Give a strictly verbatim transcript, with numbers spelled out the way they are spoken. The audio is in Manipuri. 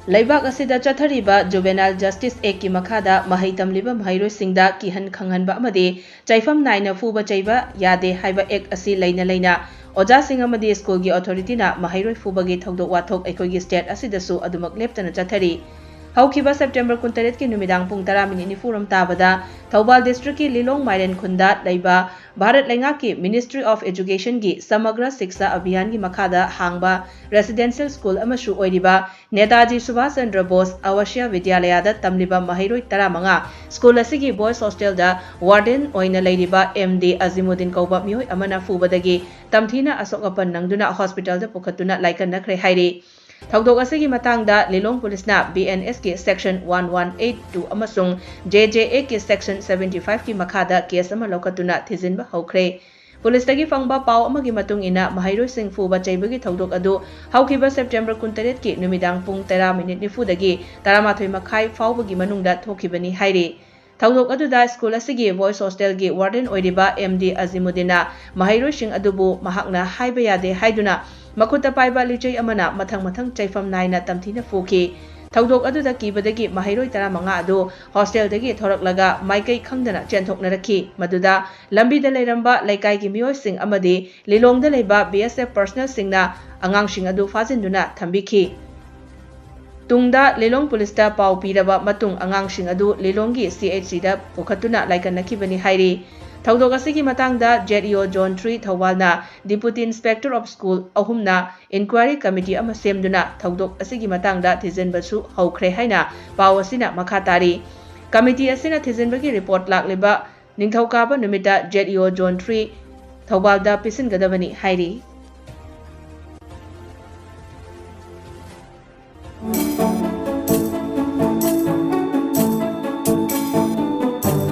ꯂꯩꯕꯥꯛ ꯑꯁꯤꯗ ꯆꯠꯊꯔꯤꯕ Juvenile Justice Actꯀꯤ ꯃꯈꯥꯗ ꯃꯍꯩ ꯇꯝꯂꯤꯕ ꯃꯍꯩꯔꯣꯏꯁꯤꯡꯗ ꯀꯤꯍꯟ ꯈꯪꯍꯟꯕ ꯑꯃꯗꯤ ꯆꯩꯐꯝ ꯅꯥꯏꯅ ꯐꯨꯕ ꯆꯩꯕ ꯌꯥꯗꯦ ꯍꯥꯏꯕ Act ꯑꯁꯤ ꯂꯩꯅ ꯂꯩꯅ ꯑꯣꯖꯥꯁꯤꯡ ꯑꯃꯗꯤ ꯁ꯭ꯀꯨꯜꯒꯤ authorityꯅ ꯃꯍꯩꯔꯣꯏ ꯐꯨꯕꯒꯤ ꯊꯧꯗꯣꯛ ꯋꯥꯊꯣꯛ ꯑꯩꯈꯣꯏꯒꯤ state ꯑꯁꯤꯗꯁꯨ ꯑꯗꯨꯃꯛ ꯂꯦꯞꯇꯅ ꯆꯠꯊꯔꯤ꯫ ꯍꯧꯈꯤꯕ September ꯀꯨꯟꯇꯔꯦꯠꯀꯤ ꯅꯨꯃꯤꯗꯥꯡ ꯄꯨꯡ ꯇꯔꯥ ꯃꯤꯅꯤꯠ ꯅꯤꯐꯨ ꯔꯣꯝ ꯇꯥꯕꯗ ꯊꯧꯕꯥꯜ districtꯀꯤ ꯂꯤꯂꯣꯡ ꯃꯥꯏꯔꯦꯟ ꯈꯨꯟꯗ ꯂꯩꯕ ꯚꯥꯔꯠ ꯂꯩꯉꯥꯛꯀꯤ Ministry of Educationꯒꯤ Samagra Shiksha Abhiyanꯒꯤ ꯃꯈꯥꯗ ꯍꯥꯡꯕ residential school ꯑꯃꯁꯨ ꯑꯣꯏꯔꯤꯕ ꯅꯦꯇꯥꯖꯤ ꯁꯨꯚꯥꯁ ꯆꯟꯗ꯭ꯔ ꯕꯣꯁ ꯑꯋꯥꯁꯤꯌꯥ ꯕꯤꯗ꯭ꯌꯥꯂꯌꯥꯗ ꯇꯝꯂꯤꯕ ꯃꯍꯩꯔꯣꯏ ꯇꯔꯥꯃꯉꯥ, ꯁ꯭ꯀꯨꯜ ꯑꯁꯤꯒꯤ boys hostelꯗ warden ꯑꯣꯏꯅ ꯂꯩꯔꯤꯕ ꯑꯦꯝ ꯗꯤ ꯑꯖꯤꯃꯨꯗꯤꯟ ꯀꯧꯕ ꯃꯤꯑꯣꯏ ꯑꯃꯅ ꯐꯨꯕꯗꯒꯤ ꯇꯝꯊꯤꯅ ꯑꯁꯣꯛ ꯑꯄꯟ ꯅꯪꯗꯨꯅ hospitalꯗ ꯄꯨꯈꯠꯇꯨꯅ ꯂꯥꯏꯀꯠꯅꯈ꯭ꯔꯦ ꯍꯥꯏꯔꯤ꯫ ꯊꯧꯗꯣꯛ ꯑꯁꯤꯒꯤ ꯃꯇꯥꯡꯗ ꯂꯤꯂꯣꯡ ꯄꯨꯂꯤꯁꯅ B N Sꯀꯤ section one one eight two ꯑꯃꯁꯨꯡ J J Actꯀꯤ section seventy fiveꯀꯤ ꯃꯈꯥꯗ case ꯑꯃ ꯂꯧꯈꯠꯇꯨꯅ ꯊꯤꯖꯤꯟꯕ ꯍꯧꯈ꯭ꯔꯦ꯫ ꯄꯨꯂꯤꯁꯇꯒꯤ ꯐꯪꯕ ꯄꯥꯎ ꯑꯃꯒꯤ ꯃꯇꯨꯡ ꯏꯟꯅ, ꯃꯍꯩꯔꯣꯏꯁꯤꯡ ꯐꯨꯕ ꯆꯩꯕꯒꯤ ꯊꯧꯗꯣꯛ ꯑꯗꯨ ꯍꯧꯈꯤꯕ September ꯀꯨꯟꯇꯔꯦꯠꯀꯤ ꯅꯨꯃꯤꯗꯥꯡ ꯄꯨꯡ ꯇꯔꯥ ꯃꯤꯅꯤꯠ ꯅꯤꯐꯨꯗꯒꯤ ꯇꯔꯥꯃꯥꯊꯣꯏ ꯃꯈꯥꯏ ꯐꯥꯎꯕꯒꯤ ꯃꯅꯨꯡꯗ ꯊꯣꯛꯈꯤꯕꯅꯤ ꯍꯥꯏꯔꯤ꯫ ꯊꯧꯗꯣꯛ ꯑꯗꯨꯗ ꯁ꯭ꯀꯨꯜ ꯑꯁꯤꯒꯤ boys hostelꯒꯤ warden ꯑꯣꯏꯔꯤꯕ ꯑꯦꯝ ꯗꯤ ꯑꯖꯤꯃꯨꯗꯤꯟꯅ ꯃꯍꯩꯔꯣꯏꯁꯤꯡ ꯑꯗꯨꯕꯨ ꯃꯍꯥꯛꯅ ꯍꯥꯏꯕ ꯌꯥꯗꯦ ꯍꯥꯏꯗꯨꯅ ꯃꯈꯨꯠꯇ ꯄꯥꯏꯕ ꯂꯤꯆꯩ ꯑꯃꯅ ꯃꯊꯪ ꯃꯊꯪ ꯆꯩꯐꯝ ꯅꯥꯏꯅ ꯇꯝꯊꯤꯅ ꯐꯨꯈꯤ꯫ ꯊꯧꯗꯣꯛ ꯑꯗꯨꯗ ꯀꯤꯕꯗꯒꯤ ꯃꯍꯩꯔꯣꯏ ꯇꯔꯥꯃꯉꯥ ꯑꯗꯨ hostelꯗꯒꯤ ꯊꯣꯔꯛꯂꯒ ꯃꯥꯏꯀꯩ ꯈꯪꯗꯅ ꯆꯦꯟꯊꯣꯛꯅꯔꯛꯈꯤ꯫ ꯃꯗꯨꯗ ꯂꯝꯕꯤꯗ ꯂꯩꯔꯝꯕ ꯂꯩꯀꯥꯏꯒꯤ ꯃꯤꯑꯣꯏꯁꯤꯡ ꯑꯃꯗꯤ ꯂꯤꯂꯣꯡꯗ ꯂꯩꯕ B S F personnelꯁꯤꯡꯅ ꯑꯉꯥꯡꯁꯤꯡ ꯑꯗꯨ ꯐꯥꯖꯤꯟꯗꯨꯅ ꯊꯝꯕꯤꯈꯤ꯫ ꯇꯨꯡꯗ ꯂꯤꯂꯣꯡ ꯄꯨꯂꯤꯁꯇ ꯄꯥꯎ ꯄꯤꯔꯕ ꯃꯇꯨꯡ ꯑꯉꯥꯡꯁꯤꯡ ꯑꯗꯨ ꯂꯤꯂꯣꯡꯒꯤ C H Cꯗ ꯄꯨꯈꯠꯇꯨꯅ ꯂꯥꯏꯀꯠꯅꯈꯤꯕꯅꯤ ꯍꯥꯏꯔꯤ꯫ ꯊꯧꯗꯣꯛ ꯑꯁꯤꯒꯤ ꯃꯇꯥꯡꯗ Z E O Zone three ꯊꯧꯕꯥꯜꯅ Deputy Inspector of School ꯑꯍꯨꯝꯅ inquiry committee ꯑꯃ ꯁꯦꯝꯗꯨꯅ ꯊꯧꯗꯣꯛ ꯑꯁꯤꯒꯤ ꯃꯇꯥꯡꯗ ꯊꯤꯖꯤꯟꯕꯁꯨ ꯍꯧꯈ꯭ꯔꯦ ꯍꯥꯏꯅ ꯄꯥꯎ ꯑꯁꯤꯅ ꯃꯈꯥ ꯇꯥꯔꯤ꯫ Committee ꯑꯁꯤꯅ ꯊꯤꯖꯤꯟꯕꯒꯤ report ꯂꯥꯛꯂꯤꯕ ꯅꯤꯡꯊꯧꯀꯥꯕ ꯅꯨꯃꯤꯠꯇ Z E O Zone three ꯊꯧꯕꯥꯜꯗ ꯄꯤꯁꯤꯟꯒꯗꯕꯅꯤ ꯍꯥꯏꯔꯤ꯫